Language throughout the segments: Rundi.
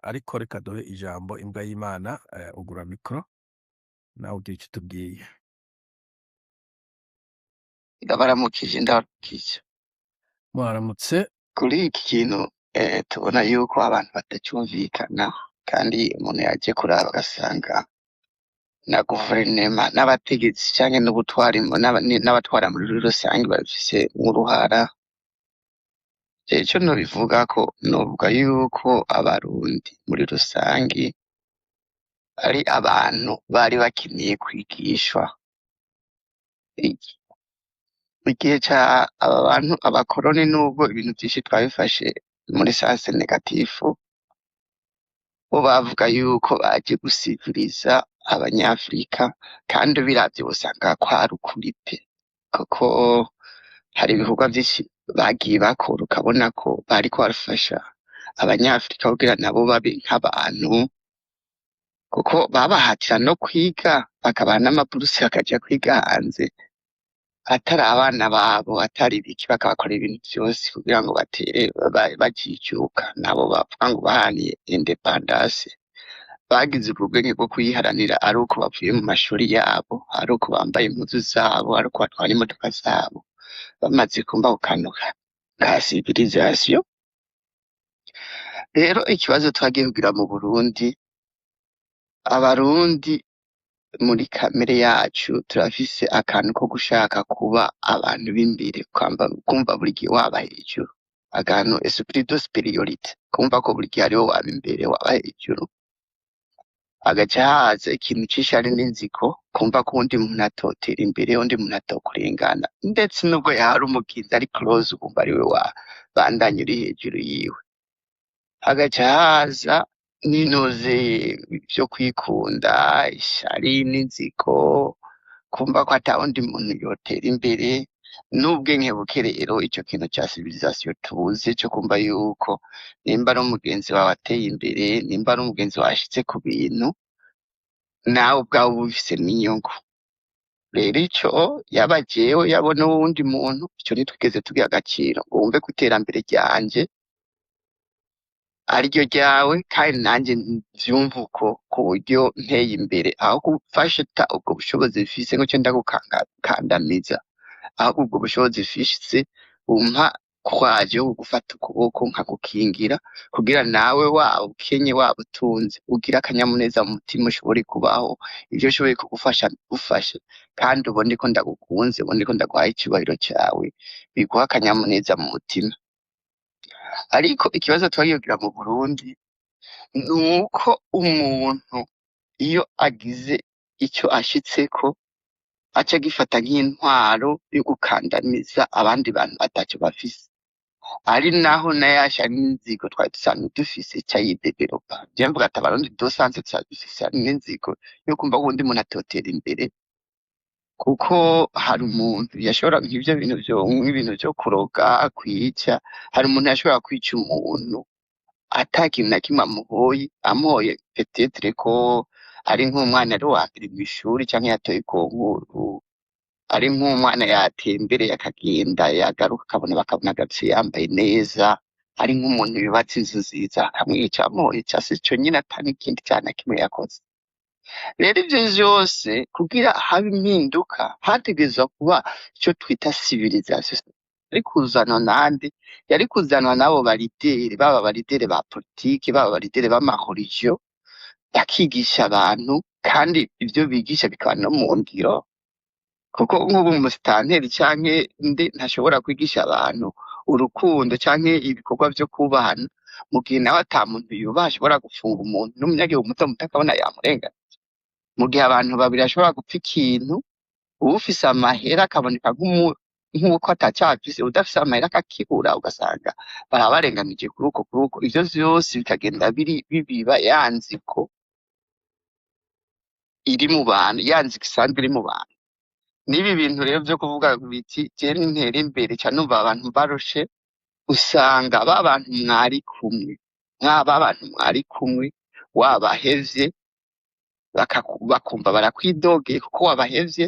Ariko reka duhe ijambo Imbwa y'Imana. Ugura micro nawe ugira ico utubwiye. Ndabaramukije, ndabaramukije. Mwaramutse. Kuri iki kintu tubona yuko abantu batacumvikana, kandi umuntu yaje kuraba agasanga na guverinema n'abategetsi canke n'ubutwari n'abatwara muri rusange babifise uruhara. Ico nobivugako, novuga yuko Abarundi muri rusangi ari abantu bari bakeneye kwigishwa. Igihe ca aba bantu abakoroni, nubwo ibintu vyinshi twabifashe muri sens négatif, bo bavuga yuko baje gusiviriza Abanyafrika, kandi ubiravye wosanga kwari ukuri pe, kuko hari ibikorwa vyinshi bagiye bakora ukabona ko bariko barafasha Abanyafrika kugira nabo babe nk'abantu, kuko babahatira no kwiga, bakabaha n'amaburuse bakaja kwiga hanze, atari abana babo, atari ibiki, bakabakorera ibintu vyose kugira ngo batere bajijuka. Nabo bavuga ngo baharaniye indépendance, bagize ubwo bwenge bwo kuyiharanira ari uko bavuye mu mashuri yabo, ari uko bambaye impuzu zabo, ari uko batwara imodoka zabo, bamaze kumva ako kantu ka civilisation. Rero ikibazo twagiye kugira mu Burundi, Abarundi muri kamere yacu turafise akantu ko gushaka kuba abantu b'imbere, kumva buri gihe waba hejuru, akantu esprit de supériorité, kumva ko buri gihe ariwe waba imbere, waba hejuru. Hagaca haza ikintu c'ishari n'inzigo, kumva ko uwundi muntu atotera imbere, uwundi muntu atokurengana, ndetse nubwo yaba ari umugenzi ari close, ukumva ariwe wabandanya uri hejuru yiwe. Hagaca haza n'intuze vyo kwikunda, ishari n'inzigo, kumva ko ata wundi muntu yotera imbere n'ubwenge buke. Rero ico kintu ca civilisation tuzi, co kumva yuko nimba ari umugenzi wawe ateye imbere, nimba ari umugenzi wawe ashitse ku bintu, nawe ubwawe uba ubifisemwo inyungu. Rero ico yaba jewe, yaba n'uwundi muntu, ico ntitwigeze tugiha agaciro ngo wumve ko iterambere ryanje ariryo ryawe, kandi nanje mvyumve uko, ku buryo nteye imbere, aho gufata ubwo bushobozi mfise ngo nce ndagukandamiza, ahubwo ubwo bushobozi mfise bumpa courage yo kugufata ukuboko nkagukingira, kugira nawe waba ukenye, waba utunze, ugire akanyamuneza mu mutima, ushobore kubaho. Ivyo nshoboye kugufasha mbigufashe, kandi ubone ko ndagukunze, ubone ko ndaguhaye icubahiro cawe, biguhe akanyamuneza mu mutima. Ariko ikibazo twagiye kugira mu Burundi nuko umuntu iyo agize ico ashitseko, aca agifata nk'intwaro yo gukandamiza abandi bantu ataco bafise, ari naho na ya shari n'inzigo twari dusanzwe dufise ica yidevelopa. Jewe mvuga ati Abarundi dusanzwe dufise ishari n'inzigo yo kumva ko uwundi muntu atotera imbere, kuko hari umuntu yashobora nk'ivyo bintu vyo nk'ibintu vyo kuroga, kwica. Hari umuntu yashobora kwica umuntu ata kintu na kimwe amuhoye, amuhoye peut-être ko ari nk'umwana ari uwambere mw'ishuri canke yatoye concours, ari nk'umwana yatembereye akagenda, yagaruka akabona, bakabona agarutse yambaye neza, ari nk'umuntu yubatse inzu nziza, akamwica amuhoye casi ico nyene, ata n'ikindi caha na kimwe yakoze. Rero ivyo vyose, kugira habe impinduka, hategerezwa kuba ico twita civilisation. Yari kuzanwa nande? Yari kuzanwa n'abo ba leader, baba aba leader ba politike, baba aba leader b'ama religion, bakigisha abantu, kandi ivyo bigisha bikaba no mu ngiro. Kuko nk'ubu umusitanteri canke nde ntashobora kwigisha abantu urukundo canke ibikorwa vyo kubahana, mu gihe nawe ata muntu yubaha, ashobora gufunga umuntu n'umunyagihugu muto muto akabona yamurengana, mu gihe abantu babiri bashobora gupfa ikintu, uwufise amahera akaboneka nk'uko atacafise, uwudafise amahera akakibura, ugasanga barabarenganije kuri uko. Ivyo vyose bikagenda biri bibiba ya nzigo iri mu bantu, ya nzigo isanzwe iri mu bantu. N'ibi bintu rero vyo kuvuga biti jewe nintera imbere ca numva abantu barushe, usanga ba bantu mwari kumwe, mwaba bantu mwari kumwe wabahevye, bakumva barakwidogeye kuko wabahevye,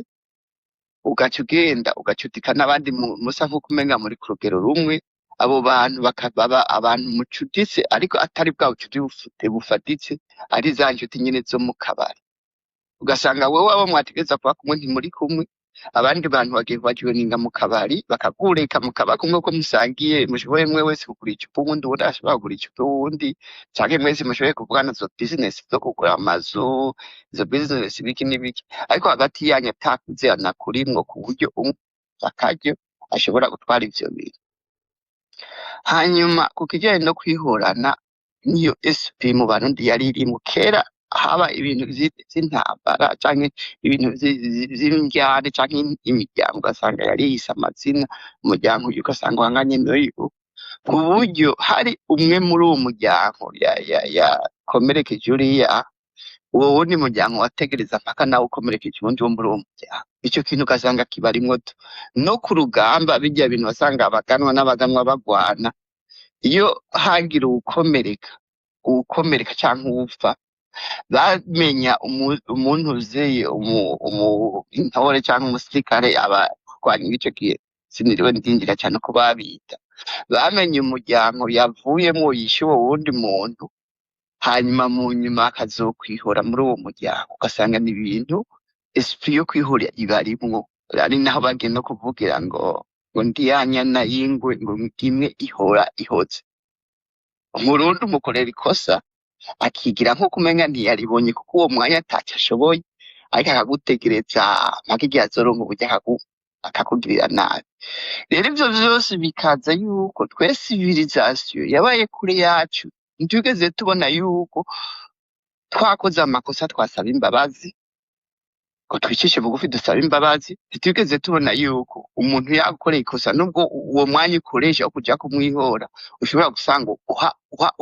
ugaca ugenda ugacudika n'abandi musa nk'uko umenga muri ku rugero rumwe. Abo bantu bakaba abantu mucuditse, ariko atari bwa bucuti bufatitse, ari za ncuti nyene zo mu kabari. Ugasanga wewe abo mwategerezwa kuba kumwe ntimuri kumwe, abandi bantu bagiye kubajoininga mu kabari, bakagureka mukaba kumwe ko musangiye, mushoboye mwe wese kugura icupa, uwundi ashobora kugura icupa uwundi, canke mwese mushoboye kuvugana izo business zo kugura amazu, izo business ibiki n'ibiki, ariko hagati yanyu atakwizerana kurimwo, ku buryo umwe akaryo ashobora gutwara ivyo bintu. Hanyuma ku kijanye no kwihorana, niyo esprit mu Barundi yari irimwo kera. Haba ibintu vy'intambara canke ibintu vy'indyane canke imiryango, ugasanga yariyise amazina, umuryango uyu ugasanga uhanganye n'uyu, ku buryo hari umwe muri uwo muryango yakomerekeje uriya, uwo wundi muryango wategereza mpaka nawe ukomerekeje uwundi wo muri uwo muryango. Ico kintu ugasanga kibarimwo no ku rugamba. Birya bintu wasanga abaganwa n'abaganwa bagwana, iyo hagira uwukomereka canke uwupfa, bamenya umuntu uzeye intore canke umusirikare abarwanyi b'ico gihe, siniriwe ndinjira cane uko babita, bamenye umuryango yavuyemwo yishe uwo wundi muntu, hanyuma mu nyuma akazokwihora muri uwo muryango. Ugasanga ni ibintu esprit yo kwihora ibarimwo, ari naho bagenda kuvugira ngo ndi ya nyana y'ingwe, ngo imwe ihora ihoze. Umurundi umukorera ikosa akigira nk'uko umenga ntiyaribonye, kuko uwo mwanya ataco ashoboye, ariko akagutegereza mpaka igihe azoronka uburyo akakugirira nabi. Rero ivyo vyose bikaza yuko twe civilisation yabaye kure yacu, ntitwigeze tubona yuko twakoze amakosa twasaba imbabazi, ngo twicishe bugufi dusabe imbabazi. Ntitwigeze tubona yuko umuntu yagukoreye ikosa, nubwo uwo mwanya ukoresha wo kuja kumwihora, ushobora gusanga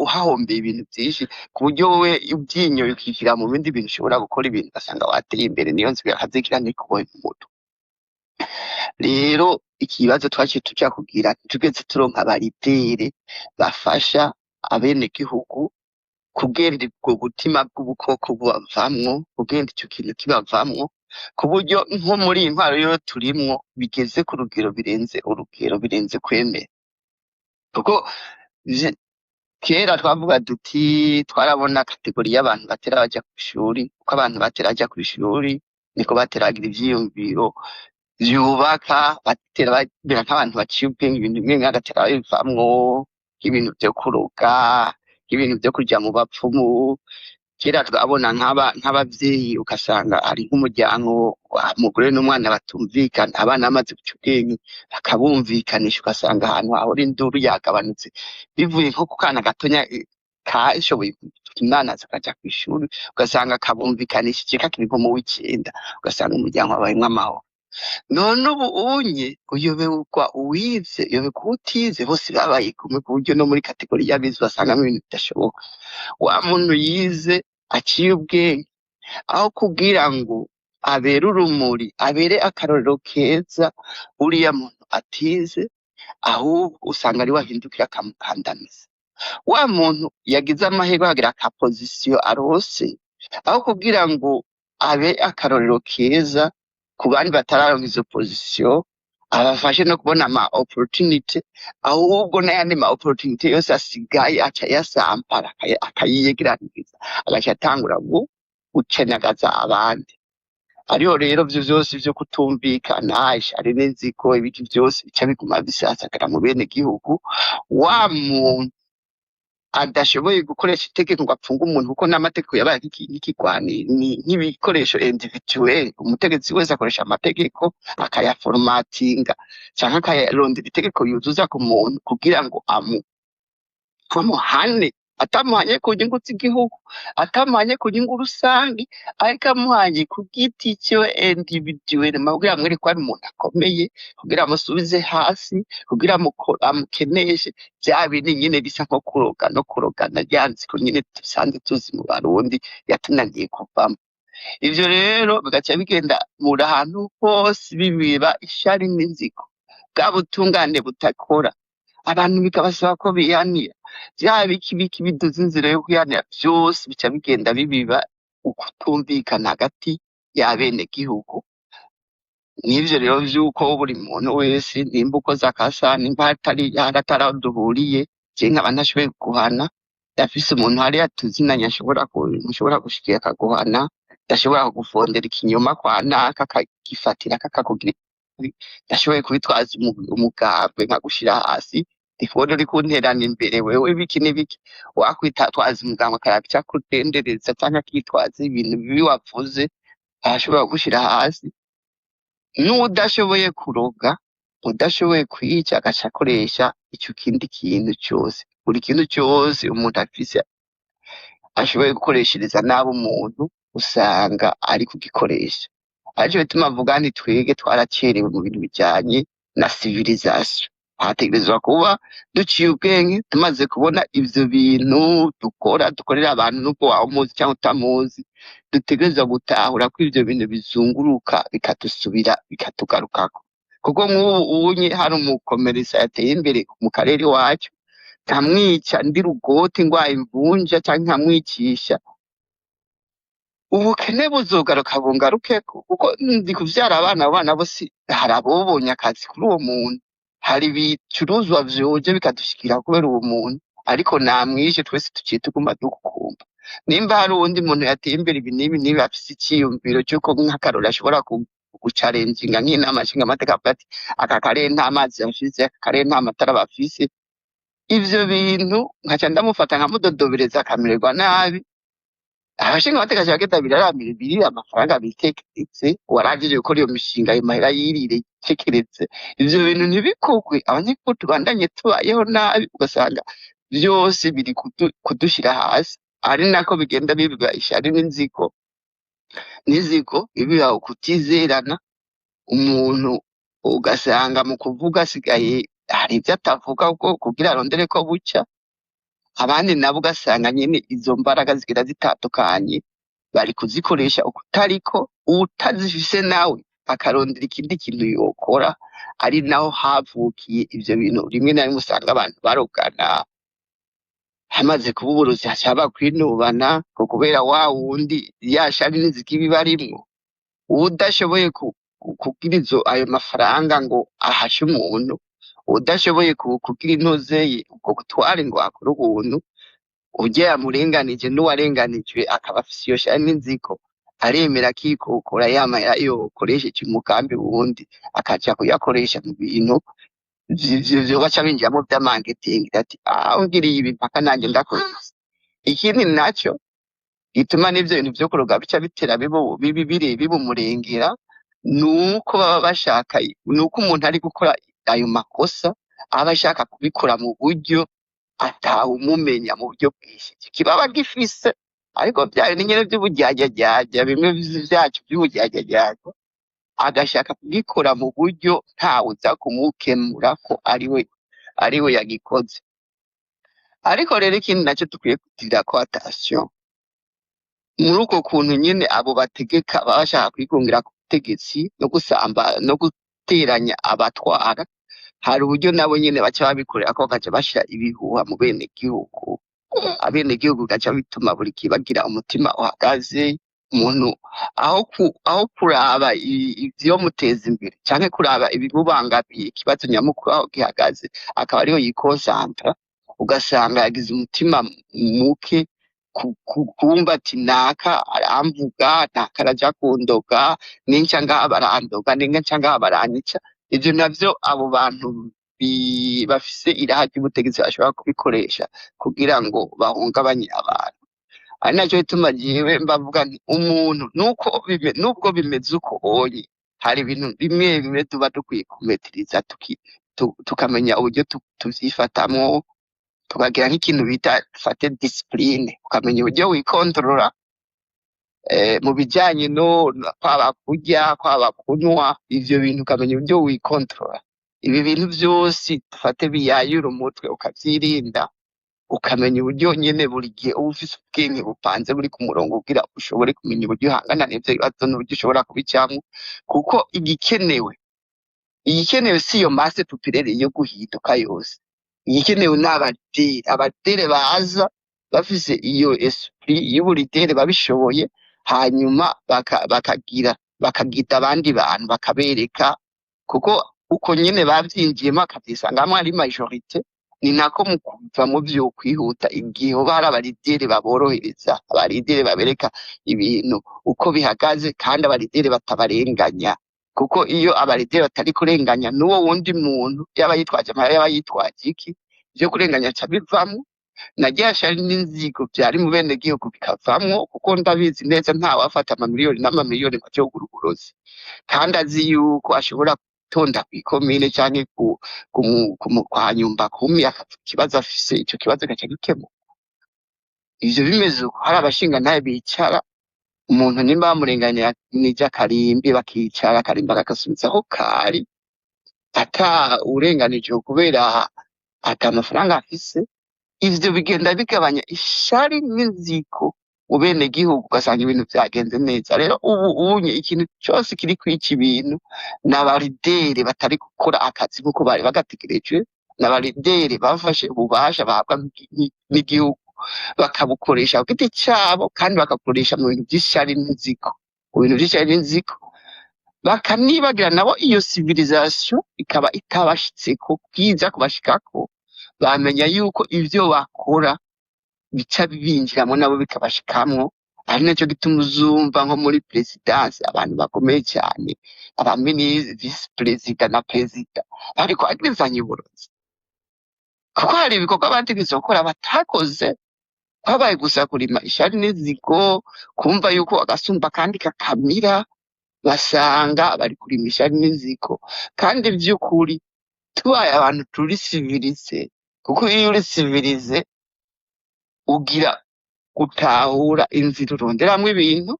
uhahombeye ibintu vyinshi, ku buryo wowe uvyinyoye ukikira mu bindi bintu, ushobora gukora ibintu ugasanga wateye imbere. Niyo nzu yakazikira ntikubohe mu mutwe. Rero ikibazo twaciye tuja kugira, ntitwigeze turonka aba leader bafasha abenegihugu kugenda ubwo butima bw'ubukoko bubavamwo, kugenda ico kintu kibavamwo, ku buryo nko muri iyi ntwaro yo turimwo bigeze ku rugero birenze urugero, birenze kwemera. Kuko kera twavuga duti twarabona catégorie y'abantu batera baja kw'ishuri, uko abantu batera baja kw'ishuri niko batera bagira ivyiyumviro vyubaka, batera bamera nk'abantu baciye ubwenge, ibintu bimwe bimwe bagatera babivamwo, nk'ibintu vyo kuroga, nk'ibintu vyo kuja mu bapfumu. Kera twabona nk'abavyeyi, ugasanga ari nk'umuryango, umugore n'umwana batumvikana, abana bamaze guca ubwenge bakabumvikanisha, ugasanga ahantu hahora induru yagabanutse, bivuye nko ku kana gatonya kashoboye umwana akaja kw'ishuri, ugasanga kabumvikanishije kakiri nko mu w'icenda, ugasanga umuryango wabayemwo amahoro. None ubu unye uyoberwa uwize, uyoberwa uwutize, bose babaye kumwe, ku buryo no muri catégorie y'abize basangamwo ibintu bidashoboka. Wa muntu yize aciye ubwenge, aho kugira ngo abere urumuri, abere akarorero keza uriya muntu atize, ahubwo usanga ariwe ahindukira akamukandamiza. Wa muntu yagize amahirwe akagira aka position arose, aho kugira ngo abe akarorero keza ku bandi batararonka izo position, abafashe no kubona ama opportunity, ahubwo n'ayandi ma opportunity yose asigaye aca ayasampara, akayiyegeraniriza, agaca atangura gucenagaza abandi. Ariho rero ivyo vyose vyo kutumvikana, ishari n'inzigo, ibiki vyose bica biguma bisasagara mu bene gihugu. Wa muntu adashoboye gukoresha itegeko ngo apfunge umuntu, kuko n'amategeko yabaye nk'ibikoresho individuel, umutegetsi wese akoresha amategeko akayaformatinga canke akayarondera itegeko yuzuza ku muntu kugira ngo amuhane, atamuhanye ku nyungu z'igihugu, atamuhanye ku nyungu rusange, ariko amuhanye ku giti ciwe individuel, kugira amwereke ko ari umuntu akomeye, kugira amusubize hasi, kugira amukeneshe. Vya bindi nyene bisa nko kuroga no kurogana, rya nziko nyene dusanzwe tuzi mu Barundi yatunaniye kuvamwo. Ivyo rero bigaca bigenda muri ahantu hose, bibiba ishari n'inzigo, bwa butungane butakora, abantu bikabasaba ko bihanira, vya biki biki biduza inzira yo kwihanira, vyose bica bigenda bibiba ukutumvikana hagati y'abenegihugu. N'ivyo rero vy'uko buri muntu wese nimba ukoze akasa, nimba hatari hatari aho duhuriye, je nkaba ntashoboye kuguhana, ndafise umuntu hariya tuzinanye ashobora nshobora gushikira akaguhana, ndashobora kugufondera ikinyoma kwa naka akagifatira kakakugira, ndashoboye kubitwaza umugambwe nkagushira hasi, ndikubona uriko unterana imbere wewe ibiki n'ibiki, wakwitwaza umugambwe akaraba ico akudendereza canke akitwaza ibintu bibi wavuze, arashobora kugushira hasi. N'uwudashoboye kuroga, udashoboye kwica, agaca akoresha ico kindi kintu cose, buri kintu cose umuntu afise ashoboye gukoreshereza nabi umuntu, usanga ari kugikoresha. Arico gituma mvuga nti twebwe twaracerewe mu bintu bijanye na civilisation. Hategerezwa kuba duciye ubwenge, tumaze kubona ivyo bintu dukora, dukorera abantu nubwo waba umuzi canke utamuzi, dutegerezwa gutahura ko ivyo bintu bizunguruka bikadusubira bikatugarukako. Kuko nk'ubu unye hari umukomerisa yateye imbere mu karere iwacu, nkamwica ndi rugoti ngwaye imvunja canke nkamwicisha, ubukene buzogaruka bungarukeko, kuko ndi kuvyara abana, abo bana bose hari abobonye akazi kuri uwo muntu, hari ibicuruzwa vyoje bikadushikira kubera uwo muntu, ariko namwishe twese tuciye tuguma dukumba. Nimba hari uwundi muntu yateye imbere ibi n'ibi n'ibi afise iciyumviro c'uko nk'akarorero ashobora gucarenjinga nk'inama nshingamateka avuga ati aka karere nta mazi bafise, aka karere nta matara bafise, ivyo bintu nkaca ndamufata nkamudodobereza akamererwa nabi, abashingamateka baca bagenda biraramira birire amafaranga bitekeretse, uwarangije gukora iyo mishinga ayo mahera yirire yitekeretse, ivyo bintu ntibikorwe, abanyagihugu tubandanye tubayeho nabi, ugasanga vyose biri kudushira hasi, ari nako bigenda biba ishari n'inzigo, n'inzigo biba ukutizerana, umuntu ugasanga mu kuvuga asigaye hari ivyo atavuga kuko kugira arondere ko buca, abandi nabo ugasanga nyene izo mbaraga zigenda zitandukanye, bari kuzikoresha ukutariko, uwutazifise nawe akarondera ikindi kintu yokora, ari naho havukiye ivyo bintu rimwe na rimwe usanga abantu barogana, hamaze kuba uburozi haca haba kwinubana, ngo kubera wa wundi ya shari n'inzigo iba ibarimwo, uwudashoboye kugira izo ayo mafaranga ngo ahashe umuntu, uwudashoboye kugira intuze ye ubwo butware ngo akore ubuntu, uburyo yamurenganije n'uwarenganijwe akaba afise iyo shari n'inzigo, aremera akikokora ya mahera yokoresheje umugambi wundi, akaja kuyakoresha mu bintu vyobaca binjiramwo vy'amangetengete, ati aho ngiriye ibi mpaka nanje ndakoze. Ikindi naco gituma n'ivyo bintu vyo kuroga bica bitera biba umurengera, nuko baba bashaka, nuko umuntu ari gukora ayo makosa aba ashaka kubikora mu buryo atawumumenya, mu buryo bwinshi kibaba gifise, ariko vya bindi nyene vy'uburyaryarya, bimwe vyacu vy'uburyaryarya, agashaka kugikora mu buryo ntawuza kumukemura ko ariwe yagikoze. Ariko rero ikindi naco dukwiye kugirirako attention, muri uko kuntu nyene abo bategeka baba bashaka kwigungira ku butegetsi no gusamba no guteranya abatwara, hari uburyo nabo nyene baca babikorerako, bakaca bashira ibihuha mu benegihugu, abenegihugu bigaca bituma buri gihe bagira umutima uhagaze, umuntu aho kuraba ivyomuteza imbere canke kuraba ibimubangamiye, ikibazo nyamukuru aho gihagaze akaba ariho yikonsantra, ugasanga yagize umutima muke kumva ati naka aramvuga, naka araja kundoga, ninca ngaha barandoga, ninca ngaha baranyica. Ivyo navyo abo bantu bafise iraha ry'ubutegetsi bashobora kubikoresha kugira ngo bahungabanye abantu. Ari naco gituma jewe mbavuga nti umuntu nuko nubwo bimeze uko onye, hari ibintu bimwe bimwe tuba dukwiye kumetiriza, tukamenya uburyo tuvyifatamwo, tukagira nk'ikintu bita fate discipline, ukamenya uburyo wikontorora mu bijanye no kwaba kurya, kwaba kunywa, ivyo bintu ukamenya uburyo wikontorora. Ibi bintu vyose dufate biyayura umutwe ukavyirinda, ukamenya uburyo nyene buri gihe uba ufise ubwenge bupanze buri ku murongo kugira ushobore kumenya uburyo uhangana n'ivyo bibazo n'uburyo ushobora kubicamwo, kuko igikenewe si iyo masse populaire yo guhinduka yose, igikenewe ni abadere, abadere baza bafise iyo esprit y'uburidere babishoboye, hanyuma bakagira Bakagita abandi bantu, bakabereka, kuko uko nyene bavyinjiyemo bakavyisangamwo ari majorité, ni nako mu kuva mu vyo kwihuta igihe hoba hari abarideri baborohereza, abarideri babereka ibintu uko bihagaze, kandi abarideri batabarenganya. Kuko iyo abarideri batari kurenganya n'uwo wundi muntu, yaba yitwaje amahera, yaba yitwaje iki, ivyo kurenganya aca bivamwo, na rya shari n'inzigo vyari mu benegihugu bikavamwo. Kuko ndabizi neza, ntawafata amamiliyoni n'amamiliyoni ngo aje kugura uburozi kandi azi yuko ashobora gutonda kw'ikomine canke kwa nyumba kumi, akavuga ikibazo afise, ico kibazo gaca gikemuka. Ivyo bimeze uko, hari abashingantahe bicara, umuntu nimba bamurenganije akarimbi, bakicara akarimbi akagasubiza aho kari, ata urenganijwe kubera ata amafaranga afise. Ivyo bigenda bigabanya ishari n'inzigo mu benegihugu, ugasanga ibintu vyagenze neza. Rero ubu unye ikintu cose kiri kwica ibintu ni abarideri batari gukora akazi nkuko bari bagategereje, ni abarideri bafashe ububasha bahabwa n'igihugu bakabukoresha ku giti cabo, kandi bakabukoresha mu bintu vy'ishari n'inzigo, mu bintu vy'ishari n'inzigo, bakanibagira nabo iyo civilisation ikaba itabashitseko. Bwiza kubashikako, bamenya yuko ivyo bakora bica binjiramwo nabo bikabashikamwo. Ari naco gituma uzumva nko muri présidence abantu bakomeye cane, abaminisitiri, vice perezida na perezida, bariko bagirizanya uburozi, kuko hari ibikorwa bategerezwa gukora batakoze. Kwabaye gusa kurima ishari n'izigo, kumva yuko agasumba kandi kakamira, basanga bari kurima ishari n'inzigo. Kandi vy'ukuri tubaye abantu turi civilisés, kuko iyo uri civilisé ugira gutahura inzira uronderamwo ibintu,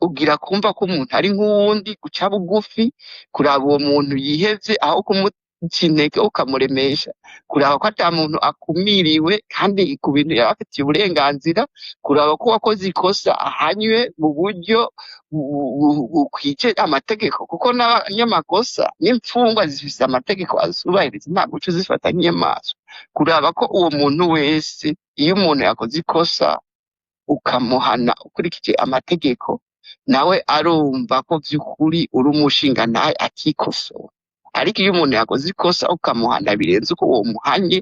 ugira kumva ko umuntu ari nk'uwundi, guca bugufi, kuraba uwo muntu yihevye aho kumuca intege ukamuremesha, kuraba ko ata muntu akumiriwe kandi ku bintu yaba afitiye uburenganzira, kuraba ko uwakoze ikosa ahanywe mu buryo bukwije amategeko, kuko n'abanyamakosa n'imfungwa zifise amategeko azubahiriza, ntabwo uca uzifata nk'inyamaswa. Kuraba ko uwo muntu wese, iyo umuntu yakoze ikosa ukamuhana ukurikije amategeko, nawe arumva ko vy'ukuri uri umushingantahe, akikosora. Ariko iyo umuntu yakoze ikosa ukamuhana birenze uko womuhanye,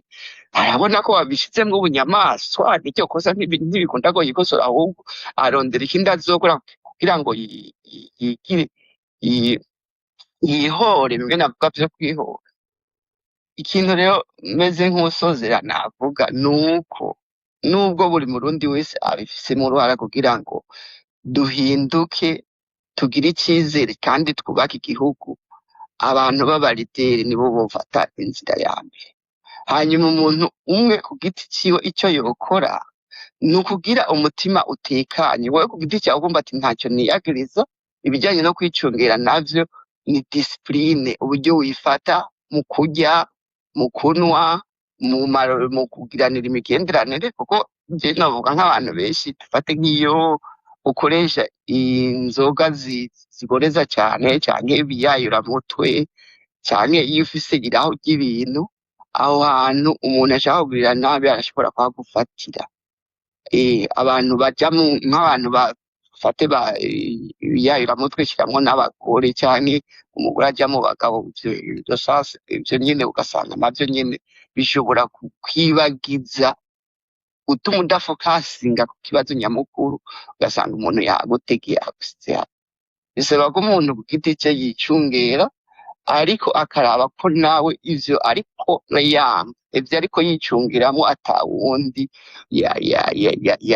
arabona ko wabishizemwo ubunyamaswa, n'iryo kosa ntibikunda ko yikosora, ahubwo arondera ikindi azokora kugira ngo yigire yihore, bimwe navuga vyo kwihora. Ikintu rero meze nk'uwusozera navuga nuko nubwo buri murundi wese abifisemwo uruhara kugira ngo duhinduke, tugire icizere kandi twubake igihugu, abantu b'abarideri nibo bofata inzira ya mbere. Hanyuma umuntu umwe ku giti ciwe, ico yokora ni ukugira umutima utekanye. Wewe ku giti cawe ukumva ati ntacyo niyagiriza. Ibijanye no kwicungera navyo ni discipline, uburyo wifata mu kurya, mu kunwa, mu kugiranira imigenderanire. Kuko je novuga nk'abantu benshi, dufate nk'iyo ukoresha inzoga ziboreza cane, canke ibiyayuramutwe, canke iyo ufise iraho ry'ibintu, aho hantu umuntu ashaka kugirira nabi arashobora kuhagufatira. Abantu baja mu nk'abantu bafate ba ibiyayuramutwe, shiramwo n'abagore, canke umugore aja mu bagabo, ivyo sasa ivyo nyene ugasanga navyo nyene bishobora kukwibagiza, gutuma udafokasinga ku kibazo nyamukuru, ugasanga umuntu yagutegeye, agusize hasi. Bisaba ko umuntu ku giti ce yicungera, ariko akaraba ko nawe ivyo ariko yanga, ivyo ariko yicungiramwo, ata wundi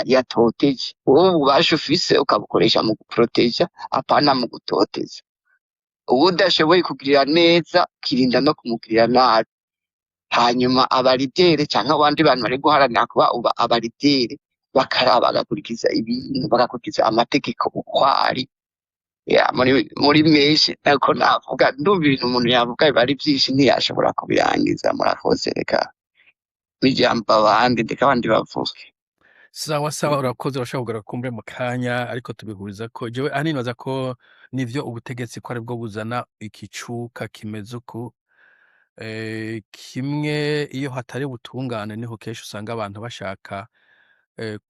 yatoteje. Wowe ububasha ufise ukabukoresha mu guproteja, apana mu gutoteza. Uwo udashoboye kugirira neza, ukirinda no kumugirira nabi. Hanyuma abaridere canke abandi bantu bari guharanira kuba abaridere bakaraba, bagakurikiza ibintu, bagakurikiza amategeko uko ari. Ya, muri menshi nako navuga, ndumva ibintu umuntu yavuga biba ari vyinshi, ntiyashobora kubirangiza. Murakoze, reka n'ijambo abandi, ndeka abandi bavuge. Sawa sawa, urakoze. Urashobora kugaruka kumbure mu kanya, ariko tubihuriza ko jewe ahanini nibaza ko nivyo ubutegetsi ko aribwo buzana ikicuka kimeze uku. Kimwe iyo hatari ubutungane niho kenshi usanga abantu bashaka.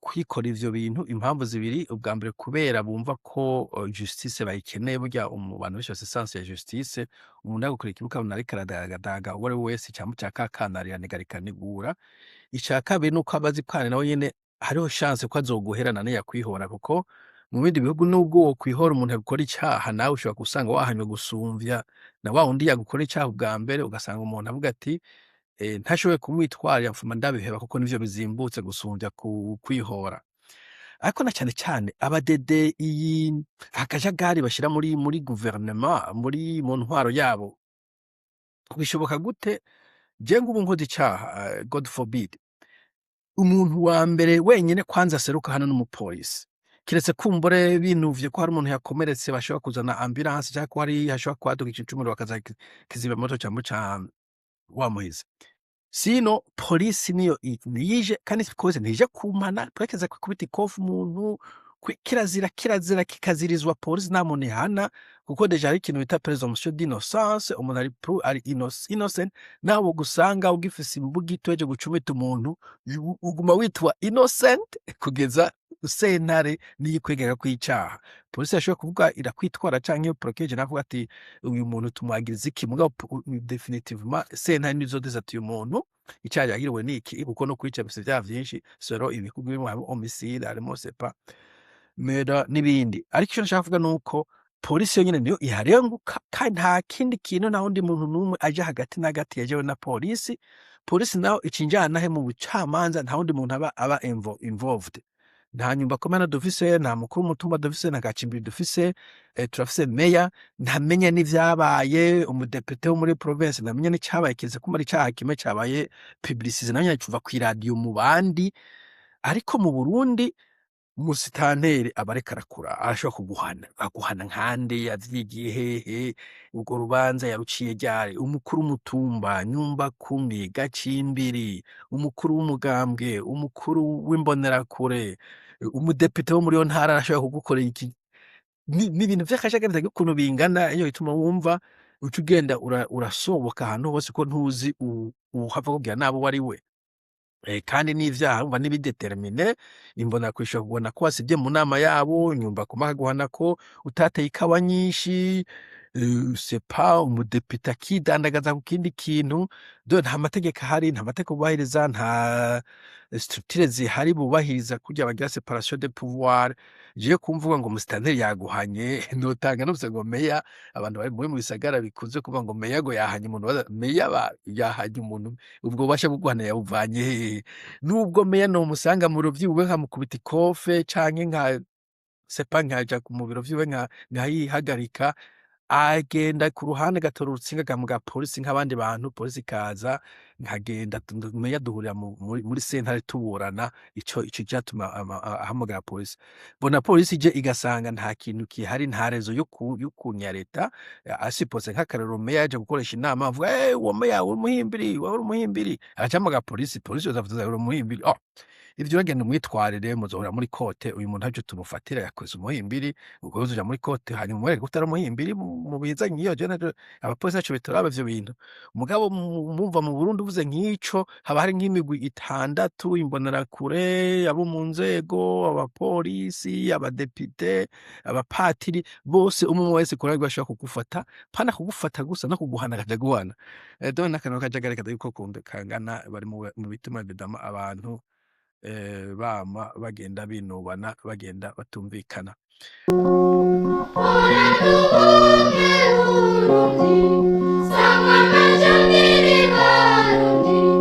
Kwikora ivyo bintu impamvu zibiri: ubwa mbere, kubera bumva ko justice bayikeneye. Burya mu bantu benshi bafise sens ya justice. Umuntu yagukora ikibi ukabona ariko aradagadaga, uwo ari we wese icamu ca kakanarira rikanigura. Ica kabiri nuko aba azi ko nawe nyene hariho chance ko azoguherana niyakwihora, kuko mu bindi bihugu, nubwo wokwihora umuntu yagukora icaha, nawe ushobora gusanga wahanywe gusumvya na wa wundi yagukora icaha ubwa mbere. Ugasanga umuntu avuga ati: "Ntashoboye kumwitwarira, mfuma ndabiheba, kuko nivyo bizimbutse gusumvya ku kwihora." Ariko na cane cane aba DD, iyi akajagari bashira muri guverinema, muri mu ntwaro yabo, bishoboka gute? Je ngubu nkoze icaha, God forbid, umuntu wa mbere wenyene kwanza aseruka hano n'umupolisi, kiretse kumbure binuvye ko hari umuntu yakomeretse, bashobora kuzana ambulance, canke ko hari hashobora kwaduka ikintu c'umuriro, bakaza kizimyamoto ca wa muhizi. Sino polisi niyo nije, kandi polisi ntije kumpana. Polisi kubita ikofi umuntu, kirazira, kirazira, kikazirizwa. Polisi nta muntu ihana, kuko déjà hari ikintu bita présomption d'innocence. Umuntu ari innocent, nawe gusanga ugifise imbugita weje gucumita umuntu, uguma witwa innocent kugeza sentare niyikwegeka kw'icaha. Polisi yashoboye kuvuga irakwitwara, canke procureur navuga ati: "Uyu muntu tumwagiriza iki?" Mugabo définitivement sentare nizo ati: "Uyu muntu icaha yagiriwe niki?" Kuko no kwica bifise ivyaha vyinshi selon ibihugu bimwe, harimo homicide, harimo sepa murder n'ibindi. Ariko ico nshaka kuvuga nuko polisi yonyene niyo iharenguka, kandi nta kindi kintu, nta wundi muntu n'umwe aja hagati na hagati yajewe na polisi. Polisi naho icinjana he mu bucamanza, nta wundi muntu aba involved. Nta nyumba komena dufise, nta mukuru w'umutumba dufise, nta gacimbiri dufise. Turafise meya ntamenya n'ivyabaye, umudepite wo muri province ntamenya n'icabaye, kiretse ko muri icaha kimwe cabaye publicisé, nawe nyene cuva kw'iradiyo mu bandi. Ariko mu Burundi, umusitanteri aba ariko arakura, arashobora kuguhana. Aguhana nkande? Yavyigiye hehe? Urwo rubanza yaruciye ryari? Umukuru w'umutumba, nyumba kumi, gacimbiri, umukuru w'umugambwe, umukuru w'imbonerakure, umudepite wo muri iyo ntara arashobora kugukorera iki. Ni ibintu vy'akajagari bitagira ukuntu bingana. Iyo bituma wumva uca ugenda urasoboka ahantu hose, ko ntuzi uwuhava akubwira nabi uwo ari we. Kandi n'ivyaha urumva nibi déterminé. Imbonerakure ishobora kuguhana ko wasivye mu nama yabo, nyumba kumi akaguhana ko utateye ikawa nyinshi, c'est pas umudepite akidandagaza ku kindi kintu. Donc nta mategeko ahari, nta mategeko bubahiriza, nta structure zihari bubahiriza kurya bagira séparation de pouvoir. Jewe kumvuga ngo umusitanteri yaguhanye, notanga numvise ngo meya. Abantu bari muri mu bisagara bikunze kuvuga ngo meya ngo yahanye umuntu, meya yahanye umuntu, ubwo bubasha bwo guhana yabuvanye hehe? Nubwo meya nomusanga mu biro vyiwe nkamukubita ikofe, canke nka c'est pas nkaja mu biro vyiwe nkayihagarika, agenda ku ruhande agatora urutsinga agahamagara polisi nk'abandi bantu, polisi ikaza, nkagenda, meya duhurira muri sentare tuburana. Ico catuma ahamagara polisi. Bona polisi ije igasanga nta kintu gihari, nta raison yo kunyareta. À supposer nk'akarorero, meya yaje gukoresha inama, avuga: "Eh, uwo meya uri umuhimbiri, wewe uri umuhimbiri", agaca ahamagara polisi. Polisi yoza: "Uri umuhimbiri, oh ivyo uragenda umwitwarire, muzohora muri court. Uyu muntu ntaco tumufatira, yakoze umuhimbiri." Ubwo uzoja muri court, hanyuma umwereke ko utari umuhimbiri, mubizanye iyo je naco abapolisi ntaco bituraba ivyo bintu. Mugabo mumva mu Burundi uvuze nk'ico, haba hari nk'imigwi itandatu: imbonerakure, abo mu nzego, abapolisi, abadepite, abapatiri, bose, umwe wese kuri bashobora kugufata, pana kugufata gusa, no kuguhana akaja guhana. Donc n'akantu k'akajagari katagira uko kangana, bari mu bituma évidemment abantu bama bagenda binubana, bagenda batumvikana. Uradukunde Burundi, sangwa amajambere Barundi.